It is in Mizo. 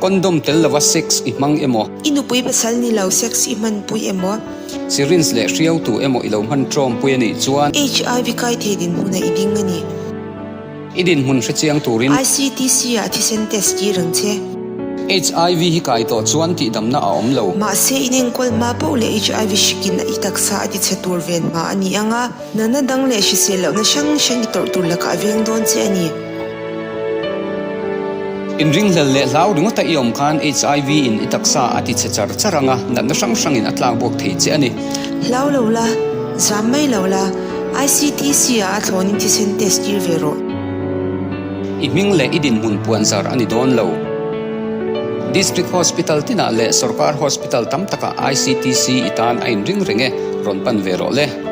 Condom tel lova sex i hmang emaw? I nupui pasal ni lo sex i hmanpui emaw? Syringe leh hriautu emaw i lo hman ṭawmpui a nih chuan. HIV kai thei dinhmunah i ding a ni. I dinhmun hre chiang turin. ICTC ah thisen test tir ang che. HIV hi kai tawh chuan tihdamna a awm lo. Mahse, inenkawl hma poh leh HIV hrikin i taksa a tichhe tur ven hma a ni ang a, natna dang leh hrisel lohna hrang hrang i tawrh tur lakah a veng dawn che a ni. Inringhlel leh hlau ringawta i awm khan HIV in i taksa a tichhe char char ang a, natna hrang hrangin a tlak buak thei che a ni. Hlau lo la, zam mai lo la, ICTC ah a thlawnin thisen test tir ve rawh. I hming leh i dinhmun puan zar a ni dawn lo. District Hospital tinah leh Sorkar Hospital tam takah ICTC i tan a inring reng e, rawn pan ve rawh le.